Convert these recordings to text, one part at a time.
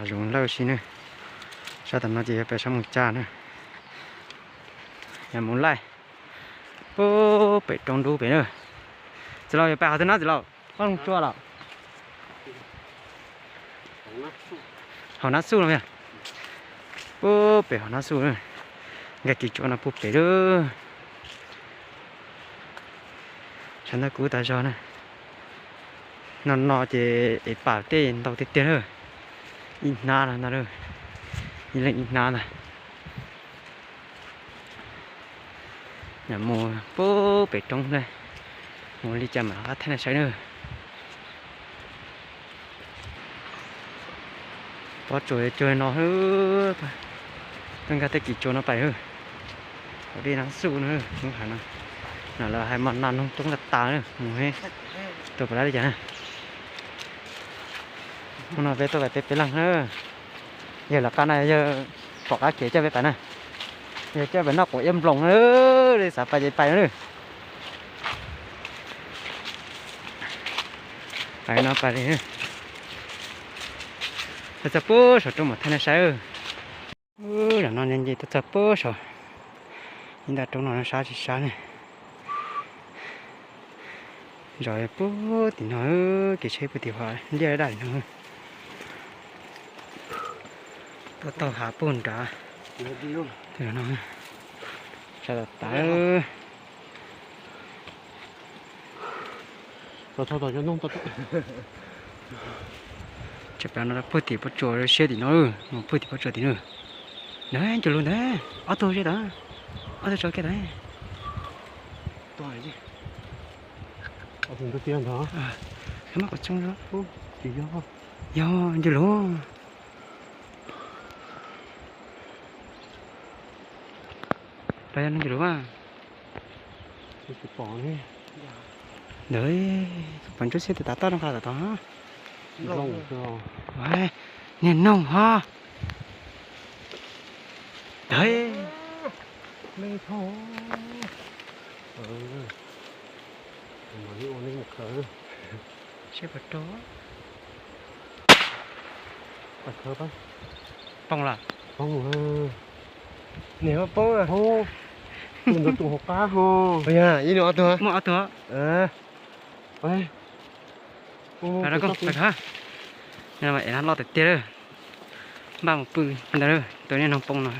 Zoo lawj si na. Sab tom no ces yog pem sab Moos Caj na. Yog Moos Laij. Pub pem roob dub pem na. Txiv laus yog pem hov twg no txiv laus? Ob lub tsua los? Hauv Nab Xuj no. Pub pem hauv Nab Xuj na. Nkag kev tsua no pub pem lawm. Sawv ntawm kuv tas zog na. No no ces ev pam tej ntau tiag tiag na. Ib hnab no ntag, ib leeg ib hnab ntag. Mus pub pem roob na, mus li cas mam rov qab thaij nej saib na. Pob tsuas cuag no, tuaj nkag tej kev tsua no pais. Hauv dej Nab Xuj no, lub hav no, no lawv hais mas nas noog coob tas tas na, mus he, tuaj pom dab li cas na. Hnub no peb tuaj pais peb peb leeg na. Yawg lawv qab na yawg pom qab kev coj peb pais na. Yawg coj pais noj quav iab nploos na, xav pais ces pais no na. Pais no pais li. Tuaj txog puag saum roob mam thaij nej saib. Zaum no nce tuaj txog puag saum, ib nta roob no sab tsis sab ne. Zos puag tim no, kev tsheb puag tim hov liaj daj li no. Tuaj taug hav puag nrad. Sab tas tas. Tseem pab no puag tim pob tsuas siab tim no, mus puag tim pob tsuas tim no. Ntawd ncua lus ntawd, ob tug seb tod, ob tug tso kiag tod. Maj kom tsoo, yog ncua lus. Los yog ncua lus a. Ntawd, pom ntsuab xiab tus tav toj rau qhov tom tod. Niag noog ho. Ntawd. Seb puas rau. Poob los? Niag poob. Tus hauv qab ho. Ib nus ob tug, muaj ob tug. Ev no loj tiag tiag lawm. Npaj mus pw ntawd, tus niag noog poob no.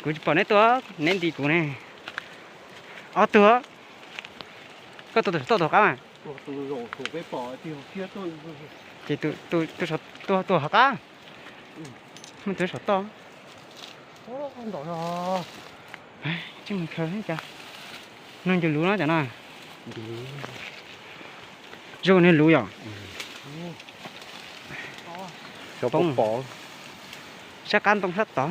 Kuv tsis pom neb tuaj, neb nti kuv ne. Ob tug. Koj tua tus saum toj tus hauv qab mas. Ces tus hauv qab, muaj tus saum toj. Tsis mus khaws cas. Noog ncua lus no cov no. Zoo niag lus yom. Poob. Sab qab ntoo sab tod.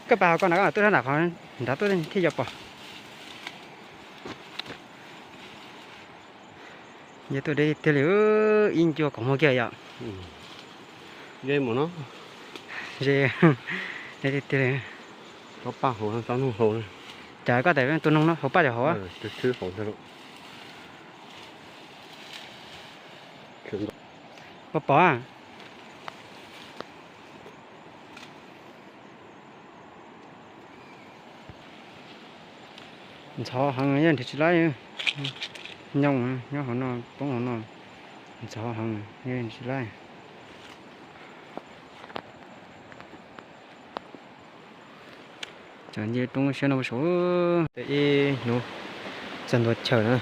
Koj pas hauv ko na, koj tuaj sab nram qhov nrad tuaj thiaj yuav pom. Yog tuaj deb tiag li, ib ncua kom muag kiag yom. Ze, deb tiag tiag li. Cas koj tas tus noog no hauv paj cov hauv. Pom pom. Ntxhov heev, yeej nrhiav tsis laib. Nyooj nyob hauv no, poob hauv no, ntxhov heev, yeej nrhiav tsis laib. Tseem nce roob siab no saud. Ib hnub txog ntua chaw na,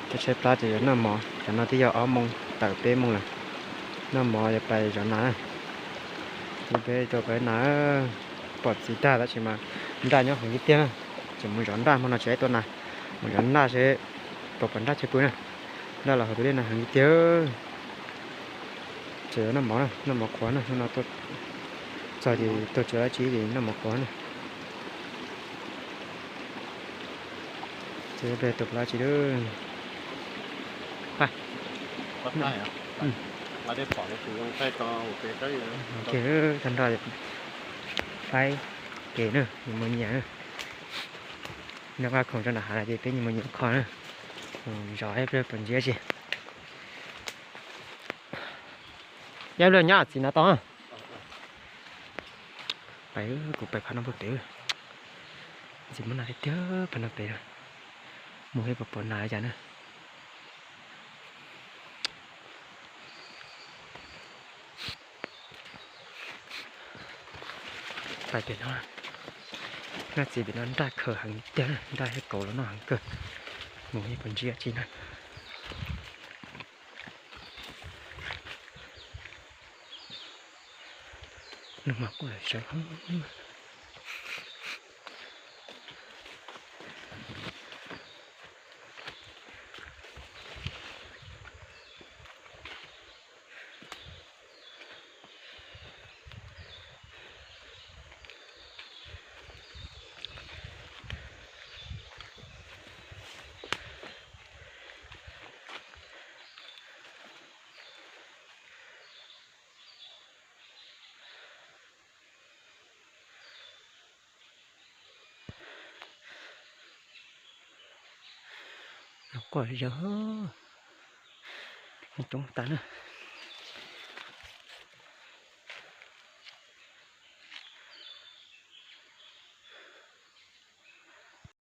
ces tshaib plab ces yuav noj mov. Tam no twb yog ob moos tawm peb moos lawm. Noj mov yuav pais zov nas na. Ces peb rau pais nas, pom txiv tag tab sis mas nraj nyob heev tiag tiag na. Tseem mus zov nraj, hmo no tsis tua nas, mus zov nraj seb puas pom nraj chaw pw na. Nraj los hauv tus dej no heev tiag tiag. Ces yuav noj mov na, noj mov qhuav na, hnub no txog ces tuaj tsis laib tsi ces noj mov qhuav na. Ces tus pom dab tsi lawm. Tag nrho faib kev na, nyias mus nyias na. Noj qab khoom rau nram hav ces peb nyias mus nyias kho na. Zov ib pliag puas ntsiab tsi. Yog lawm nyob txiv no tau. Pais, kuv pais phab no pem. Ntxim muab nas tiag tiag phab no pem lawm. Mus ib pom pom nas cas na. Pais pem no, nyob txiv pem no nraj khaws heev tiag, nraj thiab kauv los noj heev kawg. Mus ib pom ntsia tsi na. Nws mas quaj sawv. Quaj zawg, coob tas na.